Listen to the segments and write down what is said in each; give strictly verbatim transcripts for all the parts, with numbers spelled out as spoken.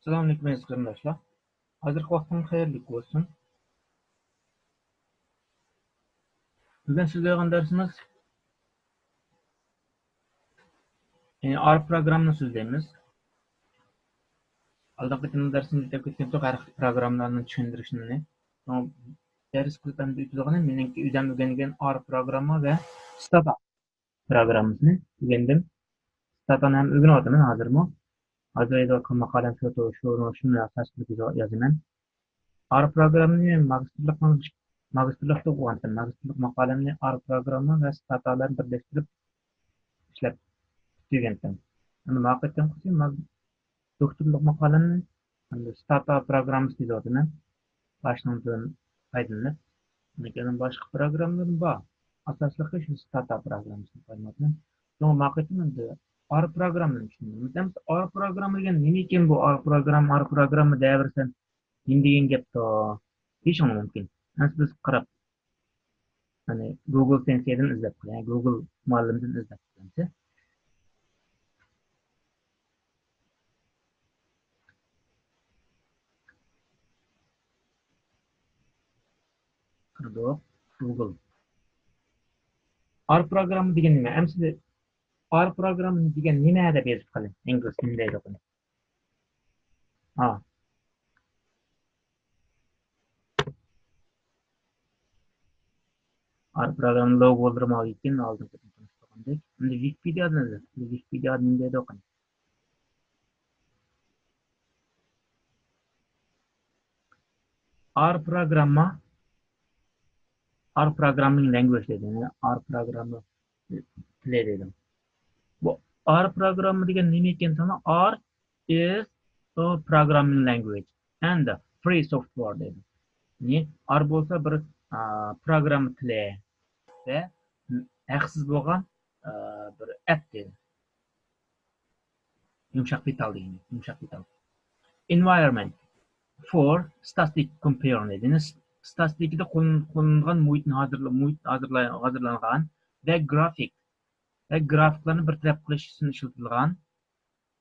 ئەسسالامۇئەلەيكۇم ئەزىز قېرىنداشلار. ھازىرقى ۋاقتىڭىز خەيرلىك بولسۇن. بۈگۈن سۆزلەيدىغان دەرسىمىز، يەنى ئار پروگراممىنى سۆزلەيمىز. ئالدىنقى قېتىملىق دەرسىمىزدە دەپ كەتكەن ئىدۇق ھەر خىل پروگراممىلارنى چۈشەندۈرۈشنى. شۇڭا دەرس قىلىپ ئەمدى ئۆتىدىغىنىم مېنىڭكى ئۆزۈم ئۆگەنگەن ئار پروگرامما ۋە ستاتا پروگراممىسىنى ئۆگەندىم. ستاتانى ھەم ئۆگىنىۋاتىمەن ھازىرمۇ. ھازىر ھېلىۋاقىت ماقالەم شۇ، شۇ، شۇنى ئاساس قىلىپ يازىمەن. ئار پروگراممىنى ماگىستىرلىقنىڭ، ماگىستىرلىقتا ئوقۇغانتىم. ماگىستىرلىق ماقالەمنى ئار پروگرامما ۋە ستاتا بىلەن بىرلەشتۈرۈپ ئىشلەپ پۈتتۈرگەنتىم. ئەمما ما قېتىمقىسى ماگ-، دوكتورلۇق ماقالەمنى ئەمدى ستاتا پروگراممىسى دېيىۋاتىمەن. باشلىنىڭدىن پايدىلىنىپ، لېكىن باشقا پروگراممىلىرىمۇ بار. ئاساسلىقى شۇ ستاتا پروگراممىسىنى قويماپتىمەن. شۇڭا ما قېتىم ئەمدى ئار پروگراممىنى چۈشەندۈم. ئەمدى ئار پروگرامما دېگەن نېمە ئىكەن بۇ؟ ئار پروگرامما، ئار پروگرامما دەۋەرسەم، نېمە دېگەن گەپتۇ؟ دېيىشىڭلار مۇمكىن. ئەمدى بىز قاراپ، يەنى گۇگل سېنسېيدىن ئىزدەپ قىلىڭ، يەنى گۇگل مۇئەللىمدىن ئىزدەپ قىلىڭ. كىردۇق، گۇگل. ئار پروگرامما دېگەن نېمە؟ ئەمسىلى ئار پروگرامما دېگەن نېمە دەپ يېزىپ قىلىڭ. ئىنگلىزچە نېمە دەيدۇ قېنى؟ ھا. ئار پروگرامما لوگولىرى ماۋۇ ئىكەن، ئالدىنقى قېتىم تونۇشتۇرغاندەك. ئەمدى ۋىكىپېدىيادىن ئىزدەپ، ۋىكىپېدىيادا نېمە دەيدۇ قېنى؟ ئار پروگرامما، ئار پروگراممىنىڭ لەنگۋېج دەيدۇ، يەنى ئار پروگرامما تىلى دەيدۇ. بۇ ئار پروگرامما دېگەن نېمە ئىكەن دېسەڭلار، ئار is a programming language and free software دەيدۇ. يەنى ئار بولسا بىر، ئا، پروگرامما تىلى ۋە ھەقسىز بولغان، ئا، بىر ئەپ دەيدۇ. يۇمشاق دېتال دېگەن، يۇمشاق دېتال. Environment for statistic computing دەيدۇ. يەنى س-، ستاتىستىكىدا قوللىنىلىدىغان مۇھىتنى ھازىرلا-، مۇھىت ھازىرلا-، ھازىرلانغان ۋە گرافىك ۋە گرافىكلارنى بىر تەرەپ قىلىش ئۈچۈن ئىشلىتىلىدىغان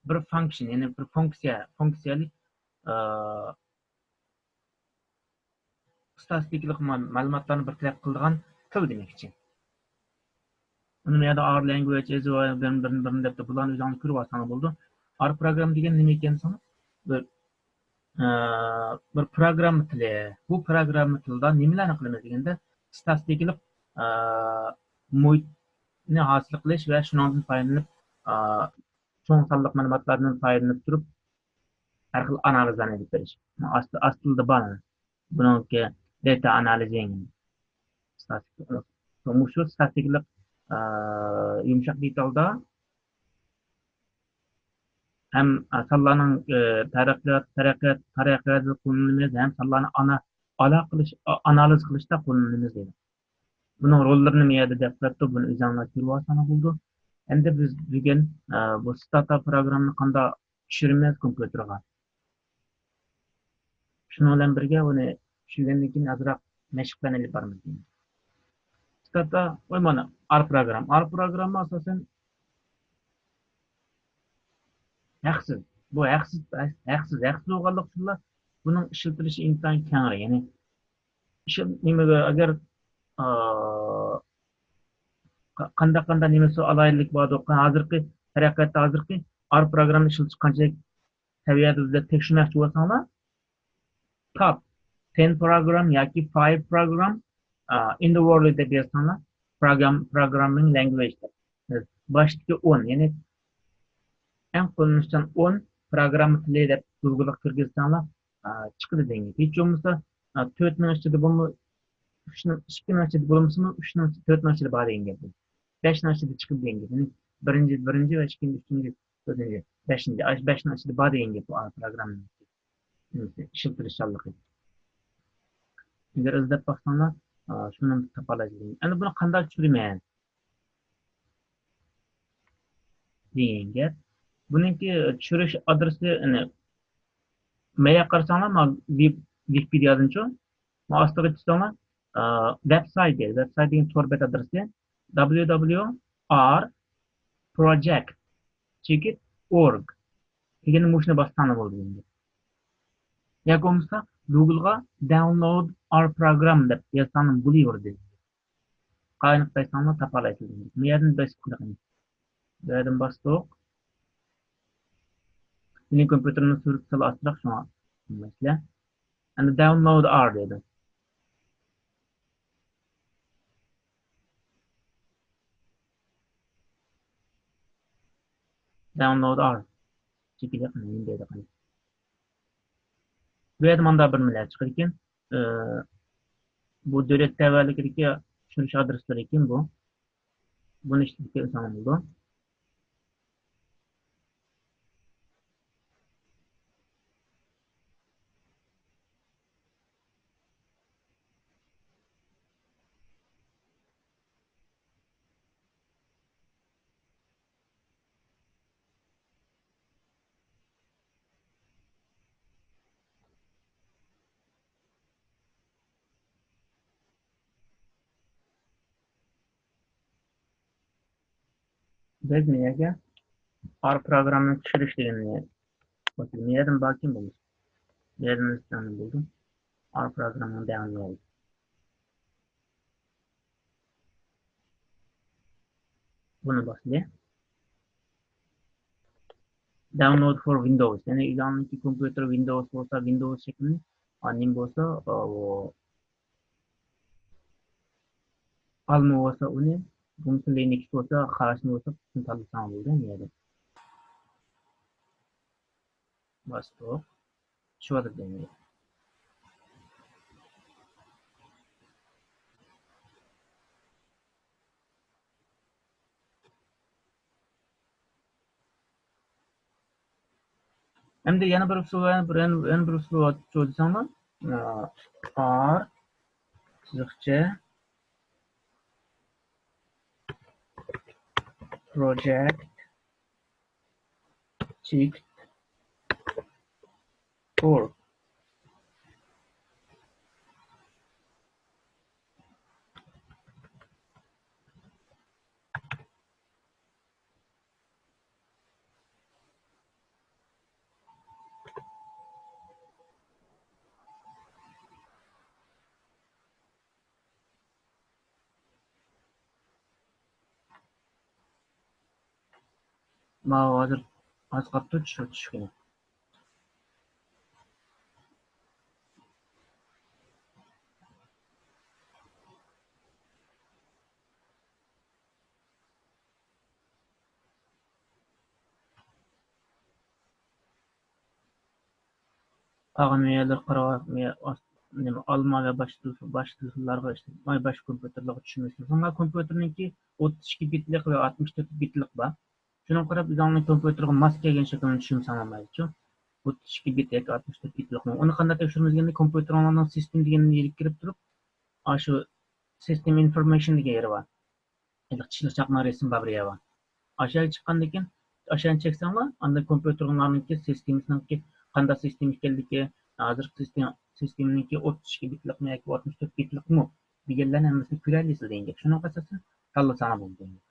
بىر فانكشن، يەنى بىر فۇنكسىيە، فۇنكسىيەلىك، ئى، ستاتىستىكىلىق ما-، مەلۇماتلارنى بىر تەرەپ قىلىدىغان تىل دېمەكچى. ئۇنى مەيەردە ئار لەنگۋېج، ئىز بىرنى، بىرنى، بىرنى دەپ بۇلارنى ئۆزۈڭلار كۆرۈۋالساڭلار بولىدۇ. ئار پروگرامما دېگەن نېمە ئىكەن دېسەڭلار، بىر، ئە، بىر پروگرامما تىلى. بۇ پروگرامما تىلىدا نېمىلەرنى قىلىمىز دېگەندە، ستاتىستىكىلىق، ئە، مۇھىتنى ھاسىل قىلىش ۋە شۇنىڭدىن پايدىلىنىپ، ئە، چوڭ سانلىق مەلۇماتلاردىن پايدىلىنىپ تۇرۇپ، ھەر خىل ئانالىزلارنى ئېلىپ بېرىش. ئاستى، ئاستىدا بار. بۇنىڭكى داتا ئانالىزىنگ. مۇشۇ ستاتىستىكىلىق، ئا، يۇمشاق دېتالدا ھەم، ئا، سانلارنىڭ، ئا، تەرەققىيات، تەرەققىيات، تەرەققىياتىدا قوللىنىمىز، ھەم سانلارنى ئانا-، ئالاقە قىلىش، ئا-، ئانالىز قىلىشتا قوللىنىمىز دەيدۇ. بۇنىڭ روللىرىنى مۇ يەردە دەپ بېرىپتۇ، بۇنى ئۆزۈڭلار كۆرۈۋالساڭلار بولىدۇ. ئەمدى بىز بۈگۈن، ئا، بۇ ستاتا پروگراممىنى قانداق چۈشۈرىمىز كومپيۇتېرغا. شۇنىڭ بىلەن بىرگە ئۇنى چۈشۈرگەندىن كېيىن ئازراق مەشىقلەرنى ئېلىپ بارىمىز. ستاتا، ۋاي مانا، ئار پروگرامما. ئار پروگرامما ئاساسەن ھەقسىز. بۇ ھەقسىز، ھەقسىز، ھەقسىز بولغانلىقى ئۈچۈنلا بۇنىڭ ئىشلىتىلىشى ئىنتايىن كەڭرى. يەنى، ئىشل-، نېمىگە، ئەگەر، ئا، ق-، قانداق، قانداق نېمىسى ئالاھىدىلىك باردۇ، ھازىرقى تەرەققىياتتا ھازىرقى ئار پروگرامما ئىشلىتىش قانچىلىك سەۋىيەدە دەپ تەكشۈرمەكچى بولساڭلار، top ten program ياكى five program، ئا، in the world دەپ يازساڭلار، program، programming language دەپ. باشتىكى ئون، يەنى ئەڭ قوللىنىشچان ئون پروگرامما تىلى دەپ گۇگلغا كىرگۈزسەڭلار، ئا، چىقىدۇ دېگەن گەپ. ھېچ بولمىسا، ئا، تۆتنىڭ ئىچىدە بولما-، ئۈچنىڭ، ئىككىنىڭ ئىچىدە بولمىسىمۇ، ئۈچنىڭ، تۆتنىڭ ئىچىدە بار دېگەن گەپ. بەشنىڭ ئىچىدە چىقىدۇ دېگەن گەپ. يەنى بىرىنچى، بىرىنچى ۋە ئىككىنچى، ئۈچىنچى، تۆتىنچى، بەشىنچى، ئاشۇ بەشنىڭ ئىچىدە بار دېگەن گەپ بۇ پروگراممىنىڭ ئىشلىتىلىشچانلىقى. ئەگەر ئىزدەپ باقساڭلار، ئا، شۇنى تاپالايسىز. ئەمدى بۇنى قانداق چۈشۈرىمەن دېگەن گەپ. بۇنىڭكى چۈشۈرۈش ئادرېسى، يەنى مەيە قارىساڭلار، ما ۋىپ-، ۋىكىپېدىيادىنچۇ، ما ئاستىغا چۈشسەڭلار، ئا، ۋېب سايت دەيدۇ. ۋېب سايت دېگەن تور بەت ئادرېسى، W W R project چېكىت org دېگەندە مۇشۇنى باسساڭلار بولىدۇ ئەمدى. ياكى بولمىسا گۇگلغا داۋنلود ئار پروگرام دەپ يازساڭلار بولۇۋېرىدۇ. قاينىق بەرسەڭلار تاپالايسىلەر. بۇ يەردىن بېسىپ كۆرۈڭ. بۇ يەردىن باستۇق. مېنىڭ كومپيۇتېرىمنىڭ سۈرئىتى سەل ئاستىراق، شۇڭا بىلمەيسىلەر. ئەمدى داۋنلود ئار دەيدۇ. داۋنلود ئار. چېكىلىق نېمە دەيدۇ قېنى. بۇ يەردە مانداق بىر نېمىلەر چىقىدىكەن. ئى، بۇ دۆلەت تەۋەلىكىدىكى چۈشۈرۈش ئادرېسلىرى ئىكەن بۇ. بۇنى ئىشلىتىپ كەلسەڭ بولىدۇ. بىز نېمىگە؟ ئار پروگراممىنى چۈشۈرۈش دېگەننى باشلىدۇق. نېرېدىن باركىن بولمىسا. نېرېدىن بولدى. ئار پروگراممىنى دەڭلەيلى. بۇنى باشلىدى. داۋنلود فور ۋىندوۋس. يەنى ئۆزۈڭنىڭكى كومپيۇتېر ۋىندوۋس بولسا، ۋىندوۋس شەكلىنى، ئا، نېمە بولسا، ئا، ئۇ ئالما بولسا ئۇنى، بولمىسا لىنكس بولسا، قاراشنى بولسا، شۇنى تاللىساڭ بولدى ئەمدى. باستۇق. چۈشۈۋاتىدۇ ئەمدى. ئەمدى يەنە بىر ئۇسۇل، يەنە بىر، يەنە بىر ئۇسۇل بار، شۇ دېسەڭلار، ئار سىزىقچە پروجېكت چېكىت ئورگ. ماۋۇ ھازىر ئاز قاپتۇ چۈشۈپ چۈشكىنى. قالغان يەرلەر قارا-، نېمە، ئالما ۋە باشقا تېلېف-، باشقا تېلېفونلارغا ئىشلىتىپ، باشقا كومپيۇتېرلارغا چۈشۈرمىسىڭىز. شۇڭا كومپيۇتېرنىڭكى ئوتتۇز ئىككى بىتلىق ۋە ئاتمىش تۆت بىتلىق بار. شۇنىڭغا قاراپ ئۆزۈڭنىڭ كومپيۇتېرىغا ماس كەلگەن شەكىلنى چۈشۈرمىسەڭلار بولمايدۇچۇ. ئوتتۇز ئىككى بىت ياكى ئاتمىش تۆت بىتلىقمۇ. ئۇنى قانداق تەكشۈرىمىز دېگەندە، كومپيۇتېرىڭلارنىڭ سىستېم دېگەن يېرىگە كىرىپ تۇرۇپ، ئاشۇ سىستېم ئىنفورمېيشن دېگەن يېرى بار. ھېلىقى چىشلىق چاقنىڭ رەسىمى بار بىر يەر بار. ئاشۇ يەرگە چىققاندىن كېيىن، ئاشۇ يەرنى چەكسەڭلار، ئاندىن كومپيۇتېرىڭلارنىڭكى سىستېمىسىنىڭكى قانداق سىستېما ئىكەنلىكى، ھازىرقى سىستېما، سىستېمىنىڭكى ئوتتۇز ئىككى بىتلىقمۇ ياكى ئاتمىش تۆت بىتلىقمۇ دېگەنلەرنى ھەممىسىنى كۆرەلەيسىز دېگەن گەپ. شۇنىڭغا ئاساسەن تاللىساڭلار بولىدۇ دېگەن گەپ.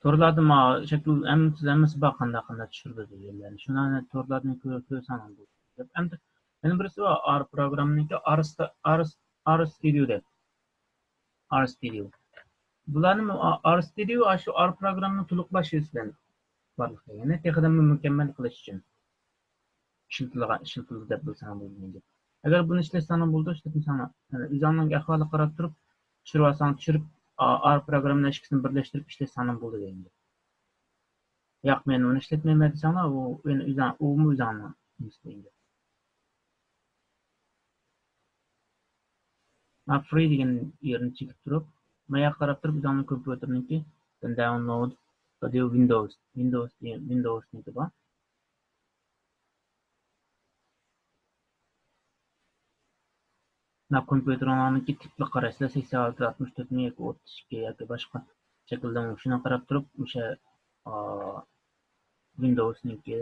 تورلاردا ما شەكىل ھەممىسى، ھەممىسى بار، قانداق، قانداق چۈشۈرىدۇ دېگەنلەرنى. شۇلارنى تورلاردىن كۆ-، كۆرسەڭلار بولىدۇ. ئەمدى يەنە بىرسى بار، ئار پروگراممىنىڭكى ئار ستا-، ئار، ئار ستۇدىيو دەپ. ئار ستۇدىيو. بۇلارنىمۇ ئا-، ئار ستۇدىيو ئاشۇ ئار پروگراممىنى تولۇقلاش يۈزىسىدىن بارلىققا، يەنى تېخىدىنمۇ مۇكەممەل قىلىش ئۈچۈن ئىشلىتىلغان، ئىشلىتىلدى دەپ بىلسەڭلار بولىدۇ دېگەن گەپ. ئەگەر بۇنى ئىشلەتسەڭلار بولىدۇ، ئىشلەتمىسەڭلار، يەنى ئۆزۈڭنىڭ ئەھۋالىغا قاراپ تۇرۇپ، چۈشۈرۈۋالساڭ چۈشۈرۈپ، ئا-، ئار پروگراممىنىڭ ئىككىسىنى بىرلەشتۈرۈپ ئىشلەتسەڭلار بولىدۇ دېگەن گەپ. ياق، مەن ئۇنى ئىشلەتمەيمەن دېسەڭلار، ئۇ يەنە ئۆزۈڭ، ئۇمۇ ئۆزۈڭنىڭ نېمىسى دېگەن گەپ. مانا فرى دېگەن يېرىنى چېكىپ تۇرۇپ، ماياققا قاراپ تۇرۇپ، ئۆزۈڭنىڭ كومپيۇتېرنىڭكى داۋنلود ئودىيو ۋىندوۋس، ۋىندوۋس دېگەن، ۋىندوۋسنىڭكى بار. مانا كومپيۇتېرىڭلارنىڭكى تىپلىق قارايسىلەر، سەكسەن ئالتە ئاتمىش تۆتمۇ ياكى ئوتتۇز ئىككى ياكى باشقا شەكىلدىمۇ، شۇنىڭغا قاراپ تۇرۇپ، ئۆشە، ئا، ۋىندوۋسنىڭكى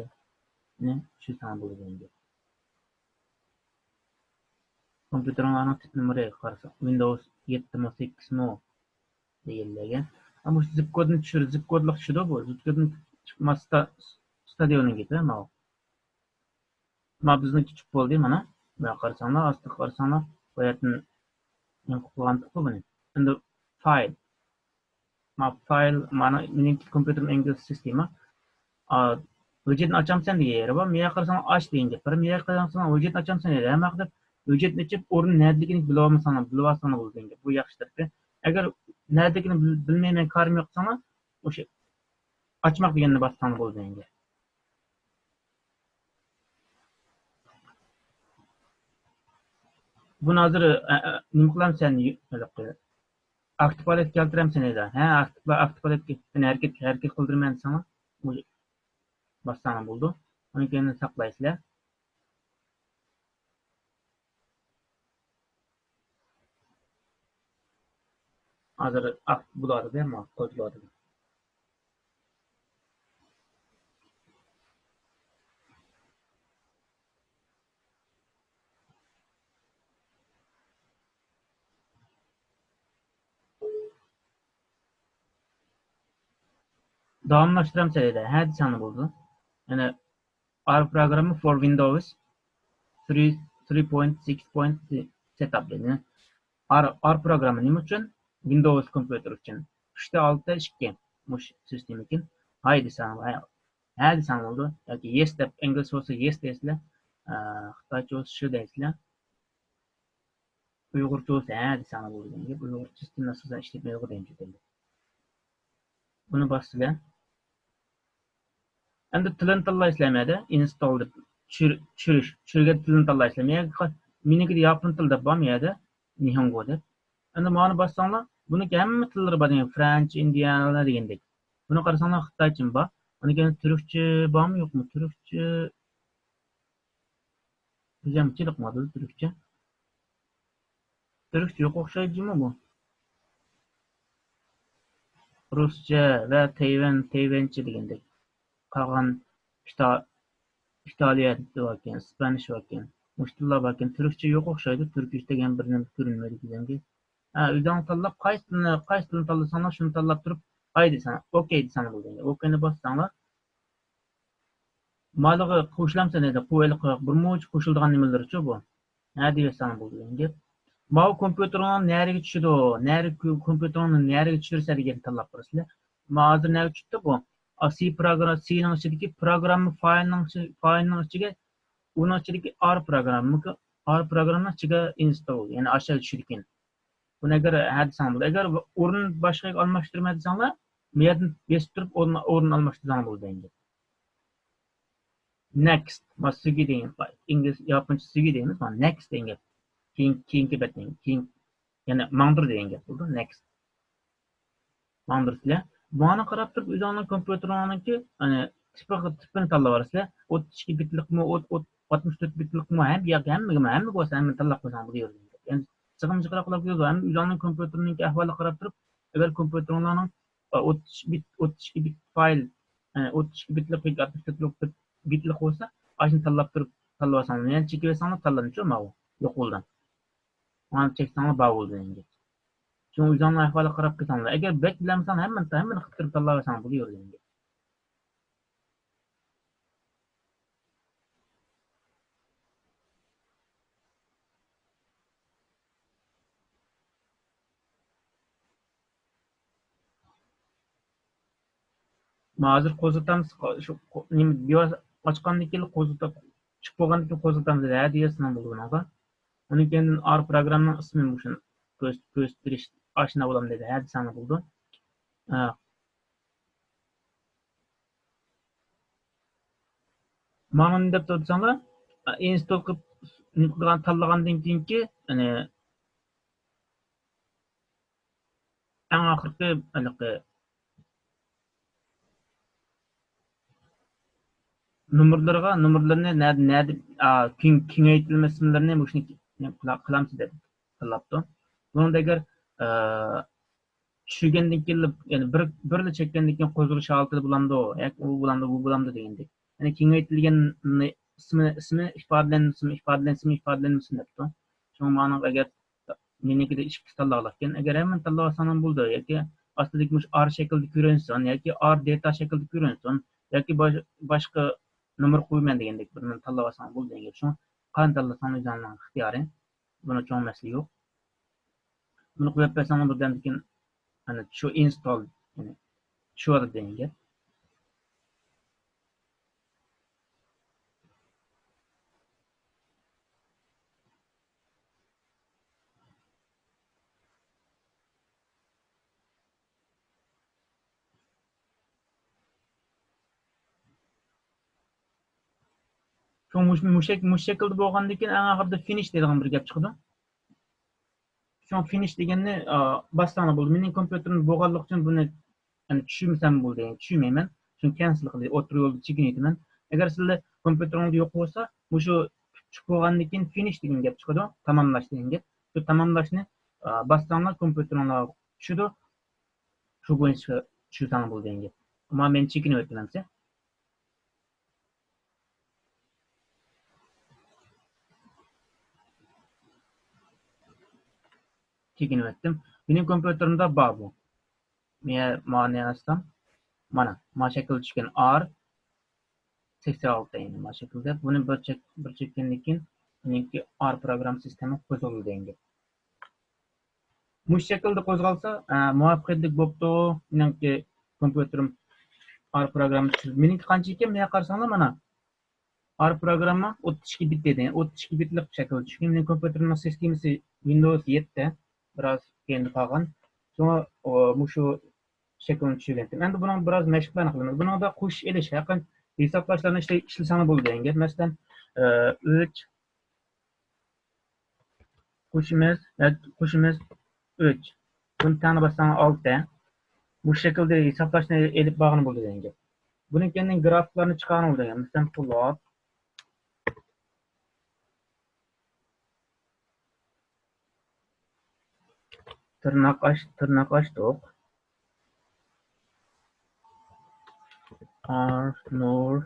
نى چۈشۈرسەڭلار بولىدۇ دېگەن گەپ. كومپيۇتېرىڭلارنىڭ تىپ نومۇرى قارىساڭ، ۋىندوۋس يەتتىمۇ، سەككىزمۇ دېگەنلەرگە. ئەمما مۇشۇ زىپ كودنى چۈشۈر، زىپ كودلۇق چۈشىدۇ بۇ. زىپ كودنى چىقماستا، ستادىيوننىڭ گېپى ماۋۇ. ما بىزنىڭكى چۈشۈپ بولدى، مانا. مانا قارىساڭلار، ئاستىغا قارىساڭلار، بۇ يەردىن نېمە قىلغانتۇققۇ بۇنى. ئەمدى فايل. ما فايل، مانا مېنىڭكى كومپيۇتېرىم ئىنگلىز سىستېما. ئا، ۋىجېتنى ئاچامسەن دېگەن يېرى بار. مېيەگە قارىساڭ ئاچ دېگەن گەپ بار. مېيەگە قارىساڭ ۋىجېتنى ئاچامسەن دېگەن. ھەممە ۋاقىت ۋىجېتنى ئېچىپ، ئورنى نەدىلىكىنى بىلىۋالمىساڭلار، بىلىۋالساڭلار بولىدۇ دېگەن گەپ. بۇ ياخشى تەرىپى. ئەگەر نەدىلىكىنى بىل-، بىلمەيمەن، كارىم يوق دېسەڭلار، ئوشۇ ئاچماق دېگەننى باسساڭلار بولىدۇ دېگەن گەپ. بۇنى ھازىر، ئە، ئە، نېمە قىلامسەن؟ ھېلىقى ئاكتىپ ھالەتكە كەلتۈرەمسەن ئەيدە؟ ھە، ئاكتىپ، ئاكتىپ ھالەتكە، يەنى ھەرىكەت، ھەرىكەت قىلدۇرىمەن دېسەڭلار، بۇ باسساڭلار بولىدۇ. ئۇنى كەينىدىن ساقلايسىلەر. ھازىر ئاكتىپ بولۇۋاتىدۇ، ئەمما قوزغىلىۋاتىدۇ. داۋاملاشتۇرامسەن دەيدۇ. ھە دېسەڭلار بولىدۇ. يەنە R programmer for Windows three، three point six point setup دەيدۇ. R، R پروگرامما نېمە ئۈچۈن؟ ۋىندوۋس كومپيۇتېر ئۈچۈن. ئۈچتە ئالتە ئىككى. مۇشۇ سىستېمىكىن. ھاي دېسەڭ، ھە، ھە دېسەڭ بولىدۇ. ياكى يېس دەپ، ئىنگلىز بولسا يېس دەيسىلەر. ئە، خىتايچە بولسا شۇ دەيسىلەر. ئۇيغۇرچە بولسا ھە دېسەڭلار بولىدۇ دېگەن گەپ. ئۇيغۇرچە سىستېما ئاساسەن ئىشلەتمەيدىغۇ دەيمەن چەت ئەلدە. بۇنى باسسىلەر. ئەمدى تىلىنى تاللايسىلەر مەدە، ئىنستول دەپ چۈشۈر-، چۈشۈرۈش، چۈشۈرگەن تىلىنى تاللايسىلەر. مەن-، مېنىڭكىدە ياپون تىلى دەپ بار مەدە، نىھونگو دەپ. ئەمدى مانا باسساڭلار، بۇنىڭكى ھەممە تىللىرى بار دېگەن، فرانچ، ئىندىيانلار دېگەندەك. بۇنى قارىساڭلار خىتايچىمۇ بار. ئۇنىڭ كەينىدە تۈركچە بارمۇ يوقمۇ؟ تۈركچە بىزگە چېلىقمىدى تۈركچە. تۈركچە يوق ئوخشايدۇ جۇمۇ بۇ. رۇسچە ۋە تەيۋەن، تەيۋەنچە دېگەندەك. قالغان ئىتا-، ئىتالىيە باركەن، ئىسپانىش باركەن. مۇشۇ تىللار باركەن. تۈركچە يوق ئوخشايدۇ. تۈركىش دېگەن بىر نېمە كۆرۈنمەيدۇ بىزگە. ھە، ئۆزۈڭلار تاللاپ، قايسى تىلنى، قايسى تىلنى تاللىساڭلار، شۇنى تاللاپ تۇرۇپ، ھاي دېسەڭ، ئوكەي دېسەڭ بولىدۇ. ئوكەينى باسساڭلار، مالىغا قوشۇلامسەن دەيدۇ، قويۇۋېلىق، بىر مۇنچە قوشۇلىدىغان نېمىلىرىچۇ بۇ. ھە دېيىۋەتسەڭ بولىدۇ دېگەن گەپ. ماۋۇ كومپيۇتېرىڭ نەرىگە چۈشىدۇ، نەرە-، كومپيۇتېرىڭنى نەرىگە چۈشۈرىسەن دېگەننى تاللاپ بېرىسىلەر. ما ھازىر نەگە چۈشۈپتۇ بۇ؟ ئا، سى پروگرام-، سىنىڭ ئىچىدىكى پروگرامما فايلىنىڭ ئىچى-، فايلىنىڭ ئىچىگە، ئۇنىڭ ئىچىدىكى ئار پروگرامما، ئار پروگراممىنىڭ ئىچىگە ئىنستول، يەنى ئاشۇ چۈشىدىكەن. بۇنى ئەگەر ھە دېسەڭ بولىدۇ. ئەگەر ئورۇن باشقىغا ئالماشتۇرىمەن دېسەڭلار، بۇ يەردىن بېسىپ تۇرۇپ ئورۇن، ئورۇن ئالماشتۇرساڭلار بولىدۇ ئەمدى. نېكىست، ما سۈگى دېگەن، ئىنگلىز، ياپونچە سۈگى دەيمىز، ما نېكىست دېگەن گەپ. كېيىن، كېيىنكى بەتنى، كېيىن، يەنى ماڭدۇر دېگەن گەپ بولىدۇ، نېكىست. ماڭدۇرىسىلەر. مانا قاراپ تۇرۇپ ئۆزۈڭنىڭ كومپيۇتېرىڭنىڭكى، يەنى تىپىغا، تىپىنى تاللاۋالىسىلەر. ئوتتۇز ئىككى بىتلىقمۇ، ئوت-، ئوت-، ئاتمىش تۆت بىتلىقمۇ، ھەم ياكى ھەممىگىمۇ، ھەممە بولسا ھەممىنى تاللاپ قويساڭ بولىدۇ. يەنى سىغىمچىقراق قىلىپ كېلىدۇ. ھەم ئۆزۈڭنىڭ كومپيۇتېرىنىڭكى ئەھۋالىغا قاراپ تۇرۇپ، ئەگەر كومپيۇتېرىڭلارنىڭ، ئوتتۇز بىت، ئوتتۇز ئىككى بىت فايل، ئوتتۇز ئىككى بىتلىق ياكى ئاتمىش تۆت بىتلىق بولسا، ئاشۇنى تاللاپ تۇرۇپ، تاللىۋالساڭلار. يەنى چېكىۋەتسەڭلار تاللىنىدۇ، ماۋۇ يوق بولىدۇ. مانا چەكسەڭلار بار بولىدۇ دېگەن گەپ. شۇڭا ئۆزۈڭلار ئەھۋالىغا قاراپ كېتىڭلار. ئەگەر بەك بىلەلمىسەڭ ھەممىنى، ھەممىنى قىلىپ تۇرۇپ تاللاۋالساڭ بولىدۇ دېگەن گەپ. ما ھازىر قوزغىتامسىز، شۇ قو-، نېمە، بىۋاسىتە ئاچقاندىن كېيىن قوزغىتىپ، چىقىپ بولغاندىن كېيىن قوزغىتامسىز، ھە دېيەرسىز بولىدۇ بۇنىڭغا. ئۇنىڭ كەينىدىن ئار پروگراممىنىڭ ئىسمى مۇشۇنى كۆرس-، كۆرسىتىپ بېرىش ئاشۇنداق بولامدۇ دەيدۇ، ھە دېسەڭلار بولىدۇ. ئە، ماڭا نېمە دەپ تۇرساڭلار، ئىنستول قىلىپ، نېمە قىلغان، تاللىغاندىن كېيىنكى، يەنى، ئەڭ ئاخىرقى ھېلىقى نومۇرلىرىغا، نومۇرلىرىنى نەدە، نەدە، ئا، كېڭ-، كېڭەيتىلمە ئىسىملىرىنى مۇشۇنى قىلا-، قىلامسىز دەپ تاللاپتۇ. بۇنىڭدا ئەگەر، ئا، چۈشۈرگەندىن كېيىن، يەنى بىر، بىرلا چەككەندىن كېيىن قوزغىلىش ھالىتىدە بولامدۇ؟ ياكى ئۇ بولامدۇ، بۇ بولامدۇ دېگەندەك. يەنى كېڭەيتىلگەن ئىسمى، ئىسمى ئىپادىلەنمىسىمۇ، ئىپادىلەنسىمۇ، ئىپادىلەنمىسىمۇ دەپتۇ. شۇڭا مانا ئەگەر مېنىڭكىدە ئىككىسى تاللاغلىقكەن. ئەگەر ھەممىنى تاللىۋالساڭلار بولىدۇ. ياكى ئاستىدىكى مۇشۇ ئار شەكلىدە كۆرۈنسۇن، ياكى ئار دېتا شەكلىدە كۆرۈنسۇن، ياكى باش-، باشقا نومۇر قويىمەن دېگەندەك بىرنى تاللىۋالساڭلار بولىدۇ دېگەن گەپ. شۇڭا قانداق تاللىساڭلار ئۆزۈڭلارنىڭ ئىختىيارى. بۇنى چوڭ مەسىلە يوق. بۇنى قويۇپ بەرسەڭلار بىردەمدىن كېيىن، ئەنە شۇ ئىنستال، يەنى چۈشۈۋالىدۇ دېگەن گەپ. شۇ مۇش-، مۇشەك-، مۇشۇ شەكىلدە بولغاندىن كېيىن ئەڭ ئاخىرىدا فىنىش دەيدىغان بىر گەپ چىقىدۇ. شۇڭا فىنىش دېگەننى، ئا، باسساڭلار بولىدۇ. مېنىڭ كومپيۇتېرىم بولغانلىقى ئۈچۈن بۇنى، يەنى چۈشۈرمىسەم بولىدۇ، يەنى چۈشۈرمەيمەن. چۈنكى كەنسېل قىلىپ ئوتتۇرا يولدا چېكىنىۋېتىمەن. ئەگەر سىلەر كومپيۇتېرىڭلار يوق بولسا، مۇشۇ چۈشۈپ بولغاندىن كېيىن فىنىش دېگەن گەپ چىقىدۇ، تاماملاش دېگەن گەپ. شۇ تاماملاشنى، ئا، باسساڭلار كومپيۇتېرىڭلار چۈشىدۇ. شۇ بويىچە چۈشۈرسەڭلار بولىدۇ دېگەن گەپ. ئەمما مەن چېكىنىۋەتتىم ئەمسە. چېكىنىۋەتتىم. مېنىڭ كومپيۇتېرىمدا بار بۇ. مەن مانى ئاچسام، مانا، ما شەكىلدە چۈشكەن ئار سەكسەن ئالتە، يەنى ما شەكىلدە. بۇنى بىر چەك-، بىر چەككەندىن كېيىن، مېنىڭكى ئار پروگرامما سىستېما قوزغىلىدۇ دېگەن گەپ. مۇشۇ شەكىلدە قوزغالسا، ئە، مۇۋەپپەقىيەتلىك بوپتۇ. مېنىڭكى كومپيۇتېرىم ئار پروگرامما چۈشۈرۈپ، مېنىڭكى قانچە ئىكەن، مانا قارىساڭلار، مانا، ئار پروگرامما ئوتتۇز ئىككى بىت دېدى. ئوتتۇز ئىككى بىتلىق شەكىلدە چۈشكەن. مېنىڭ كومپيۇتېرىمنىڭ سىستېمىسى ۋىندوۋس يەتتە، بىراز كەينىدە قالغان. شۇڭا، ئۇ، مۇشۇ شەكىلنى چۈشۈرگەنتىم. ئەمدى بۇنىڭ بىراز مەشىقلەرنى قىلىمىز. بۇنىڭدا قوشۇش ئېلىش ھەققىدە ھېسابلاشلارنى ئىشلە-، ئىشلىسەڭلار بولىدۇ دېگەن گەپ. مەسىلەن، ئە، ئۈچ، قوشىمىز، ھە، قوشىمىز ئۈچ. بۇنى تەڭنى باسساڭ ئالتە. بۇ شەكىلدە ھېسابلاشنى ئېلىپ بارغىلى بولىدۇ دېگەن گەپ. بۇنىڭ كەينىدىن گرافىكلارنى چىقارغىلى بولىدۇ دېگەن. مەسىلەن، پۇلات. تىرناق ئاچ-، تىرناق ئاچتۇق. ئار نۇر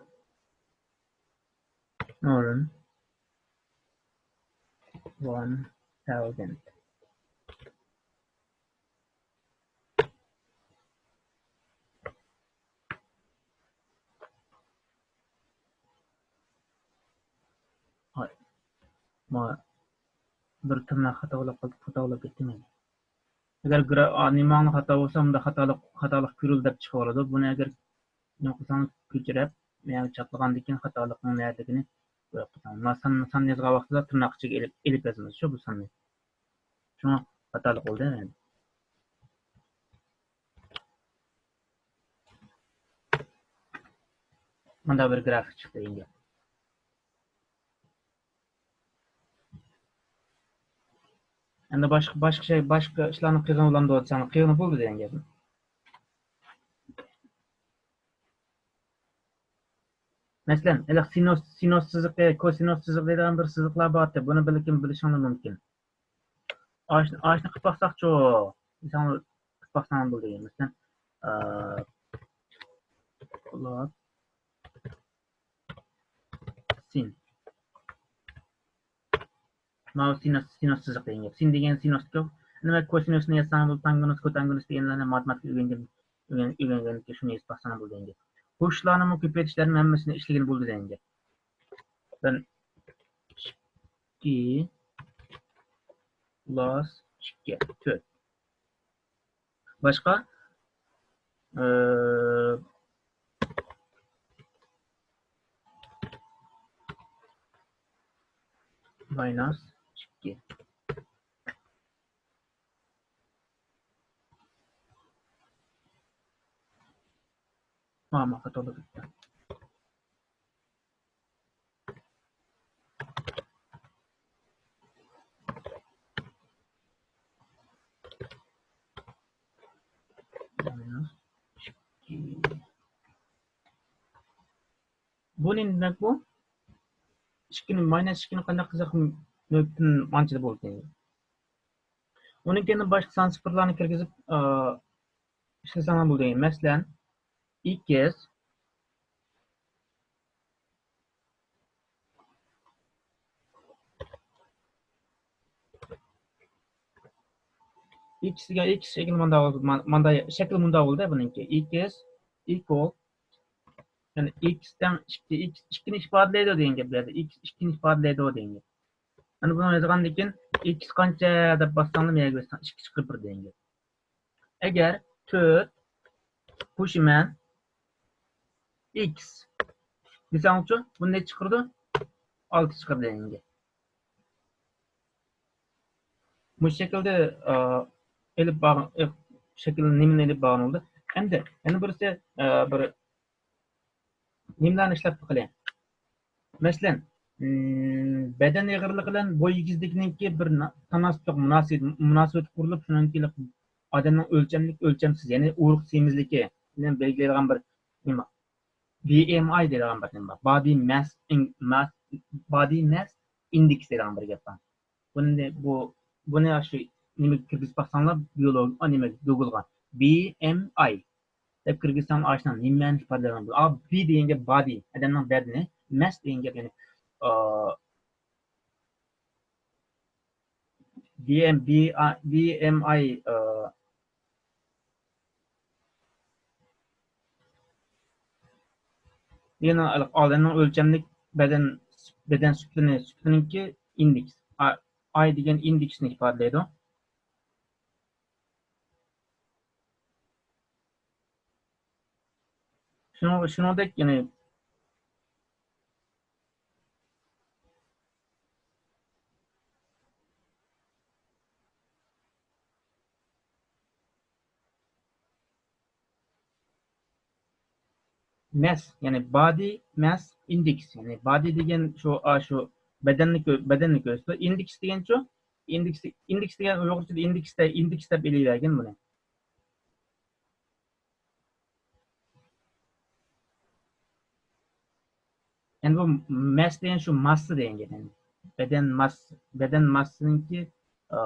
نورىن ۋان تاۋزەنت. ھاي. ما بىر تىرناق خاتا بولۇپ قالدى، خاتا بولۇپ كەتتى مەن. ئەگەر گرا-، ئا، نېمەڭلار خاتا بولسا، ئۇندا خاتالىق، خاتالىق كۆرۈلدى دەپ چىقىۋالىدۇ. بۇنى ئەگەر نېمە قىلساڭ كۆچۈرۈپ، مەن چاپلىغاندىن كېيىن خاتالىقنىڭ نەدىكىنى كۆرۈپ قالساڭ. ما سان، سان يازغان ۋاقتىدا تىرناق ئىچىگە ئېلىپ، ئېلىپ يازىمىز شۇ بۇ ساننى. شۇڭا خاتالىق بولدى. مۇنداق بىر گرافىك چىقتى ئەمدى. ئەمدى باشقا، باشقا شەي، باشقا ئىشلارنى قىلغىلى بولامدۇ دېسەڭ، قىلغىلى بولىدۇ دېگەن گەپ. مەسىلەن، ھېلىقى سىنۇس، سىنۇس سىزىقى، كوسىنۇس سىزىقى دەيدىغان بىر سىزىقلار بار ئىدى. بۇنى بىلكىم بىلىشىڭلار مۇمكىن. ئاشنى، ئاشنى قىلىپ باقساقچۇ دېسەڭ، قىلىپ باقساڭ بولىدۇ. مەسىلەن، ئە، پۇلات سىن. ماۋۇ سىنۇس، سىنۇس سىزىق دېگەن گەپ. سىن دېگەن سىنۇسكا، نېمە، كوسىنۇسنى يازساڭ بولىدۇ، تانگېنۇس، كوتانگېنۇس دېگەنلەرنى ماتېماتىكا ئۆگەنگەن، ئۆگەن-، ئۆگەنگەندىن كېيىن شۇنى يېزىپ باقساڭ بولىدۇ دېگەن گەپ. بۇ ئىشلارنىمۇ كۆپەيتىشلەرنى ھەممىسىنى ئىشلىگىلى بولىدۇ دېگەن گەپ. مەسىلەن، ئىككى پلۇس ئىككى، تۆت. باشقا، ئى، مايناس ئىككى. مانا خاتا بولۇپ كەتتى. بۇ نېمە دېمەك بۇ؟ ئىككىنى، مايناس ئىككىنى قانداق قىلساق نۆلدىن ئانچىدا بولىدۇ. ئۇنىڭ كەينىدىن باشقا سان سىفىرلارنى كىرگۈزۈپ، ئى، ئىشلىسەڭلار بولىدۇ. مەسىلەن، ئىكس، ئىكس دېگەن، ئىكس شەكلى مۇنداق بولدى، مانا، مانا شەكلى مۇنداق بولدى بۇنىڭكى. ئىكس ئىكۋال، يەنى ئىكس تەڭ ئىككى، ئىكس ئىككىنى ئىپادىلەيدۇ دېگەن گەپ بۇ يەردە. ئىكس ئىككىنى ئىپادىلەيدۇ دېگەن گەپ. يەنى بۇنى يازغاندىن كېيىن ئىكس قانچە دەپ باسساڭلار، مەيەگە باسساڭ ئىككى چىقىرىپ بېرىدۇ دېگەن گەپ. ئەگەر تۆت قوشىمەن ئىكس دېسەڭچۇ، بۇ نەچچە چىقىرىدۇ؟ ئالتە چىقىرىدۇ دېگەن گەپ. مۇشۇ شەكىلدە، ئا، ئېلىپ بارغان، ئېلىپ، شەكىلنى نېمىنى ئېلىپ بارغان بولدى. ئەمدى يەنە بىرسى، ئا، بىر نېمىلەرنى ئىشلەپ بېقىلى. مەسىلەن، ئىم، بەدەن ئېغىرلىقى بىلەن بوي ئېگىزلىكنىڭكى بىر نا-، تاناسىپلىق مۇناسىۋىتى، مۇناسىۋىتى قۇرۇلۇپ، شۇنىڭكى ئادەمنىڭ ئۆلچەملىك، ئۆلچەمسىز، يەنى ئۇرۇق سېمىزلىكى بىلەن بەلگىلەيدىغان بىر نېمە، بى ئېم ئاي دەيدىغان بىر نېمە بار. بادى ماس ئىن-، ماس، بادى ماس ئىندېكس دەيدىغان بىر گەپ بار. بۇنى، بۇ، بۇنى شۇ نېمىگە كىرگۈزۈپ باقساڭلار، بىيولوگ-، ئا، نېمە، گوگلغا بى ئېم ئاي دەپ كىرگۈزسەڭلار، ئاشۇنىڭ نېمىنى ئىپادىلەيدىغان بولىدۇ. ئا، بى دېگەن گەپ بادى، ئادەمنىڭ بەدىنى، ماس دېگەن گەپ، يەنى، ئا، بى ئېم، بى ئا-، بى ئېم ئاي، ئا، يەنى ئادەمنىڭ ئۆلچەملىك بەدەن، بەدەن سۈپىتىنى، سۈپىتىنىڭكى ئىندېكس. ئا-، ئاي دېگەن ئىندېكسنى ئىپادىلەيدۇ. شۇنىڭ، شۇنىڭدەك، يەنى ماس، يەنى بادى ماس ئىندېكس، يەنى بادى دېگەن شۇ، ئا، شۇ بەدەننى كۆ-، بەدەننى كۆرسىتىدۇ. ئىندېكس دېگەنچۇ؟ ئىندېكس، ئىندېكس دېگەن ئۇيغۇرچىدا ئىندېكس دە-، ئىندېكس دەپ ئېلىۋەرگىن بۇنى. ئەمدى بۇ ماس دېگەن شۇ ماسسا دېگەن گەپ. بەدەن ماس-، بەدەن ماسسىنىڭكى، ئا،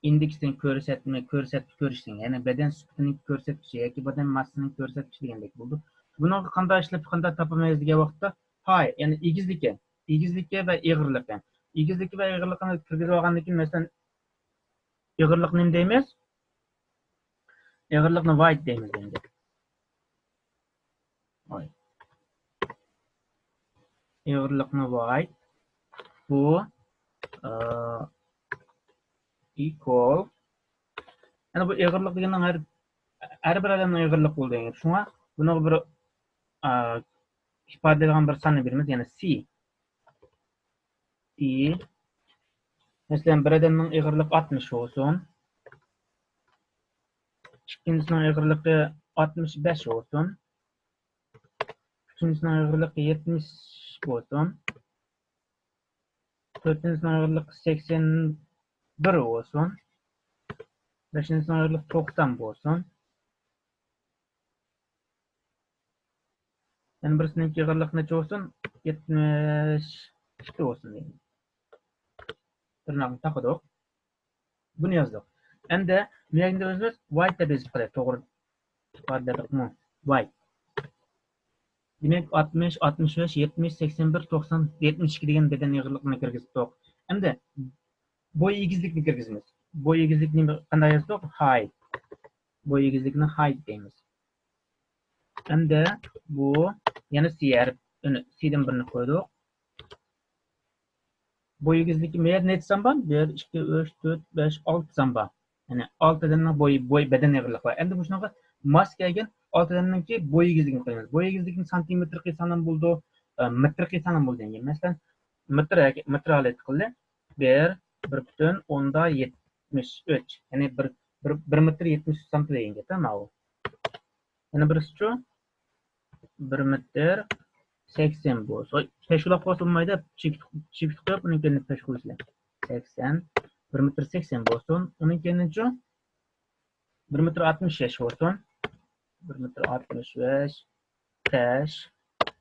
ئىندېكسنى كۆرسەتمە، كۆرسەتكۈچ كۆرسىتىش، يەنى بەدەن سۈپىتىنىڭ كۆرسەتكۈچى ياكى بەدەن ماسسىسىنىڭ كۆرسەتكۈچى دېگەندەك بولىدۇ. بۇنىڭغا قانداق ئىشلەپ، قانداق تاپىمىز دېگەن ۋاقىتتا، ھاي، يەنى ئېگىزلىكى، ئېگىزلىكى ۋە ئېغىرلىقى. ئېگىزلىكى ۋە ئېغىرلىقىنى كىرگۈزۈپ ئالغاندىن كېيىن، مەسىلەن، ئېغىرلىق نېمە دەيمىز؟ ئېغىرلىقنى ۋايت دەيمىز ئەمدى. ۋايت. ئېغىرلىقنى ۋايت. بۇ، ئا، ئىكۋال. يەنى بۇ ئېغىرلىق دېگەننىڭ ھەر، ھەر بىر ئادەمنىڭ ئېغىرلىقى بولىدۇ دېگەن گەپ. شۇڭا بۇنىڭغا بىر، ئا، ئىپادىلەيدىغان بىر ساننى بېرىمىز، يەنى سى. ئى. مەسىلەن، بىر ئادەمنىڭ ئېغىرلىقى ئاتمىش بولسۇن. ئىككىنچىسىنىڭ ئېغىرلىقى ئاتمىش بەش بولسۇن. ئۈچىنچىسىنىڭ ئېغىرلىقى يەتمىش بولسۇن. تۆتىنچىسىنىڭ ئېغىرلىقى سەكسەن بىر بولسۇن. بەشىنچىسىنىڭ ئېغىرلىقى توقسان بولسۇن. يەنە بىرسىنىڭكى ئېغىرلىقى نەچچە بولسۇن؟ يەتمىش ئىككى بولسۇن دەيمىز. تىرناقنى تاقىدۇق. بۇنى يازدۇق. ئەمدى بۇ يەردە ئۆزىمىز ۋايت دەپ يېزىپ قويايلى، توغرا ئىپادىلىدۇقمۇ؟ ۋايت. دېمەك، ئاتمىش، ئاتمىش بەش، يەتمىش، سەكسەن بىر، توقسان، يەتمىش ئىككى دېگەن بەدەن ئېغىرلىقىنى كىرگۈزدۇق. ئەمدى بوي ئېگىزلىكنى كىرگۈزىمىز. بوي ئېگىزلىكنى قانداق يازدۇق؟ ھايت. بوي ئېگىزلىكنى ھايت دەيمىز. ئەمدى بۇ يەنە سى ھەرپ، يەنى سىدىن بىرنى قويدۇق. بوي ئېگىزلىكى مۇ يەردە نەچچە سان بار؟ بىر، ئىككى، ئۈچ، تۆت، بەش، ئالتە سان بار. يەنى ئالتە ئادەمنىڭ بويى، بوي، بەدەن ئېغىرلىقى بار. ئەمدى مۇشۇنىڭغا ماس كەلگەن ئالتە ئادەمنىڭكى بوي ئېگىزلىكىنى قويىمىز. بوي ئېگىزلىكىنى سانتىمېتىر قىلساڭلام بولىدۇ، ئە، مېتىر قىلساڭلام بولىدۇ دېگەن. مەسىلەن، مېتىر، مېتىر ھالەتتە قىلدى. بىر، بىر پۈتۈن ئوندا يەتمىش ئۈچ. يەنى بىر، بىر، بىر مېتىر يەتمىش ئۈچ سانتى دېگەن گەپ، ماۋۇ. يەنە بىرسىچۇ؟ بىر مېتىر سەكسەن بولسا، پەشۇلۇق بولسا بولمايدۇ، چېكىت، چېكىت قويۇپ، ئۇنىڭ كەينىدىن پەش قويىسىلەر. سەكسەن، بىر مېتىر سەكسەن بولسۇن. ئۇنىڭ كەينىدىنچۇ؟ بىر مېتىر ئاتمىش بەش بولسۇن. بىر مېتىر ئاتمىش بەش، پەش.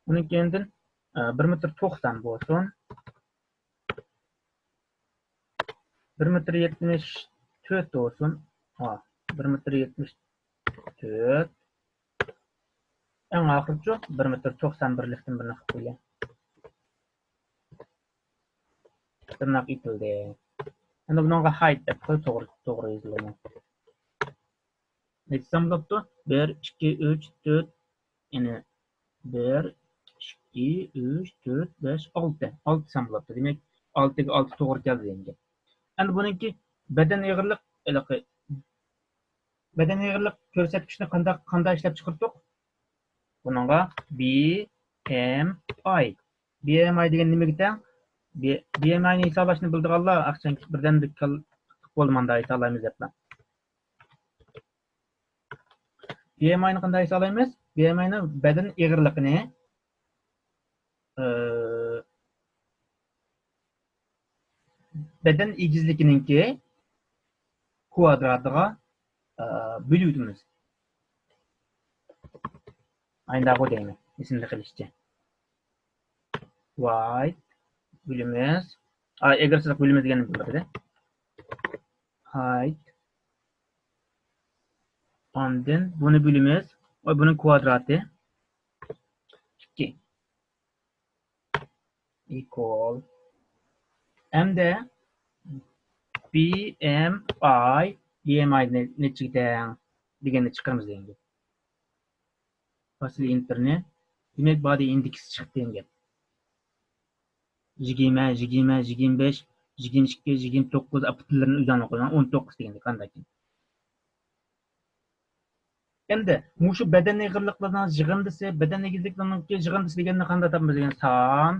ئۇنىڭ كەينىدىن، ئە، بىر مېتىر توقسان بولسۇن. بىر مېتىر يەتمىش تۆت بولسۇن. ھا، بىر مېتىر يەتمىش تۆت. ئەڭ ئاخىرىچۇ، بىر مېتىر توقسان بىرلىكتىن بىرنى قىلىپ قوياي. تىرناق ئېتىلدى. ئەمدى بۇنىڭغا ھايت دەپ قوي، توغرا، توغرا يېزىلىدۇ. نەچچە سان بوپتۇ؟ بىر، ئىككى، ئۈچ، تۆت، يەنى بىر، ئىككى، ئۈچ، تۆت، بەش، ئالتە. ئالتە سان بوپتۇ. دېمەك، ئالتىگە ئالتە توغرا كەلدى دېگەن گەپ. ئەمدى بۇنىڭكى بەدەن ئېغىرلىق، ھېلىقى بەدەن ئېغىرلىق كۆرسەتكۈچنى قانداق، قانداق ئىشلەپ چىقىردۇق؟ بۇنىڭغا بى ئېم ئاي. بى ئېم ئاي دېگەن نېمىگە تەڭ؟ بى ئېم ئاينى ھېسابلاشنى بىلىدىغانلار ئاخشام بىردەمدە كال-، بولدى ماندا ھېسابلايمىز دەپلا. بى ئېم ئاينى قانداق ھېسابلايمىز؟ بى ئېم ئاينى بەدەن ئېغىرلىقىنى، ئى، بەدەن ئېگىزلىكىنىڭكى كۋادراتىغا، ئى، بۆلۈۋېتىمىز. ئاينداغۇ دەيمەن، ئېسىمدە قېلىشىچە. ۋايت بۆلىمىز. ئا، ئېگىر سىزىق بۆلىمىز دېگەننى بىلدۈردى. ھايت. ئاندىن بۇنى بۆلىمىز. ۋە بۇنىڭ كۋادراتى. ئىككى. ئىكۋال. ئەمدى بى ئېم ئاي، بى ئېم ئاي نەچچىگە تەڭ دېگەننى چىقىرىمىز دېگەن گەپ. باسىلى ئېنتېرنى. دېمەك، بادى ئىندېكس چىقتى دېگەن گەپ. يىگىرمە، يىگىرمە، يىگىرمە بەش، يىگىرمە ئىككى، يىگىرمە توققۇز، ئاپتونلىرىنى ئۆزۈڭلار قويۇڭ، ئون توققۇز دېگەندە قانداق ئىكەن؟ ئەمدى مۇشۇ بەدەن ئېغىرلىقلىرىنىڭ يىغىندىسى، بەدەن ئېگىزلىكلىرىنىڭكى يىغىندىسى دېگەننى قانداق تاپىمىز دېگەن سان.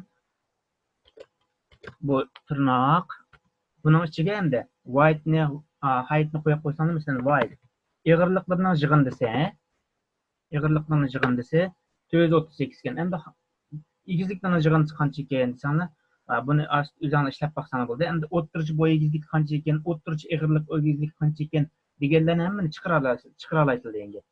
بۇ تىرناق. بۇنىڭ ئىچىگە ئەمدى ۋايتنى، ھايتنى قويۇپ قويساڭلار، مەسىلەن، ۋايت. ئېغىرلىقلىرىنىڭ يىغىندىسى. ئېغىرلىقنىڭ يىغىندىسى تۆت يۈز ئوتتۇز سەككىز ئىكەن. ئەمدى ئېگىزلىكنىڭ يىغىندىسى قانچە ئىكەن دېسەڭلار، بۇنى ئۆزۈڭلار ئىشلەپ باقساڭلار بولدى. ئەمدى ئوتتۇرىچە بوي ئېگىزلىكى قانچە ئىكەن، ئوتتۇرىچە ئېغىرلىق ئېگىزلىكى قانچە ئىكەن دېگەنلەرنى ھەممىنى چىقىرالايسىلەر، چىقىرالايسىلەر دېگەن گەپ.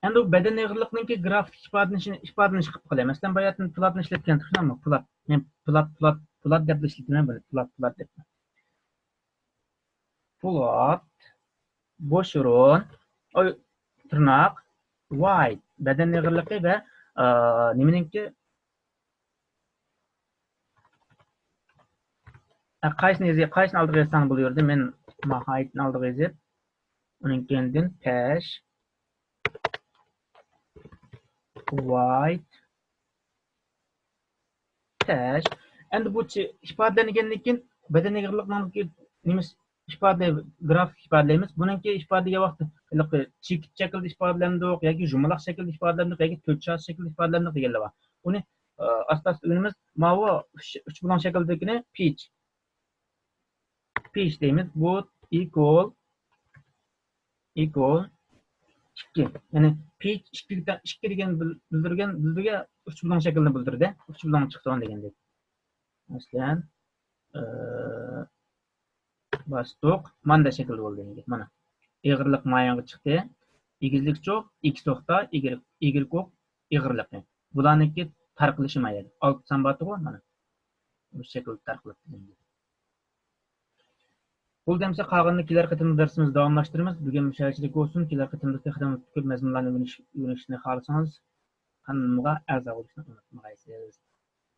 ئەمدى بۇ بەدەن ئېغىرلىقىنىڭكى گرافىك ئىپادىلىنىشىنى، ئىپادىلىنىش قىلىپ قىلىمەن. مەسىلەن، باياتىن پلاتنى ئىشلەتكەن تۇرساممۇ؟ پلات. مەن پلات، پلات، پلات دەپ ئىشلىتىمەن بۇنى. پلات، پلات دەپ. پلات، بوش ئورۇن، ئوي، تىرناق، ۋايت. بەدەن ئېغىرلىقى ۋە، ئا، نېمىنىڭكى ھە، قايسىنى يېزىپ، قايسىنى ئالدىغا يازساڭ بولۇۋېرىدۇ. مەن ماھايىتنى ئالدىغا يېزىپ، ئۇنىڭ كەينىدىن پەش، ۋايت، پەش. ئەمدى بۇ ئىپادىلەنگەندىن كېيىن بەدەن ئېغىرلىقىنىڭ نېمىسى ئىپادە، گرافىك ئىپادىلەيمىز. بۇنىڭكى ئىپادىلىگەن ۋاقتى ھېلىقى چېكىت شەكلىدە ئىپادىلەمدۇق ياكى يۇمىلاق شەكلىدە ئىپادىلەمدۇق ياكى تۆت شاخە شەكلىدە ئىپادىلەمدۇق دېگەنلەر بار. ئۇنى، ئە، ئاستا-ئاستا ئۆگىنىمىز. ماۋۇ ئۈچ، ئۈچ بۇلۇڭ شەكلىدىكىنى پىچ. پىچ دەيمىز. بۇ ئىكۋال، ئىكۋال ئىككى. يەنى پىچ ئىككى، ئىككى دېگەن بىل-، بىلدۈرگەن، بىلدۈرگەن ئۈچ بۇلۇڭ شەكلىنى بىلدۈردى. ئۈچ بۇلۇڭ چىقتى دېگەندەك. مەسىلەن، ئە، باستۇق. ماندا شەكىلدە بولدى ئەمدى. مانا. ئېغىرلىق مايانغا چىقتى. ئېگىزلىكچۇ، ئېكس توختا، ئېگىر-، ئېگىركوك ئېغىرلىقى. بۇلارنىڭكى تارقىلىشى ما يەردە. ئالتە سان بارتىغۇ، مانا. بۇ شەكىلدە تارقىلىپ كېتىدۇ. بولدى ئەمسە قالغىنىنى كېلەر قېتىملىق دەرسىمىزدە داۋاملاشتۇرىمىز. بۈگۈن مۇشۇ يەرچىلىك بولسۇن. كېلەر قېتىملىق تېخىمۇ كۆپ مەزمۇنلارنى ئۆگىنىش، ئۆگىنىشنى خالىسىڭىز، قانىلىمغا ئەزا بولۇشنى ئۇنتۇمايسىز.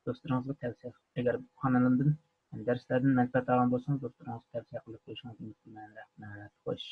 دوستلىرىڭىزغا تەۋسىيە، ئەگەر قانىلىمدىن ھەم دەرسلەردىن مەنپەئەت ئالغان بولسىڭىز، دوستلىرىڭىزغا تەۋسىيە قىلىپ قويۇشىڭىزنى ئۈمىد قىلىمەن. رەھمەت، خوش.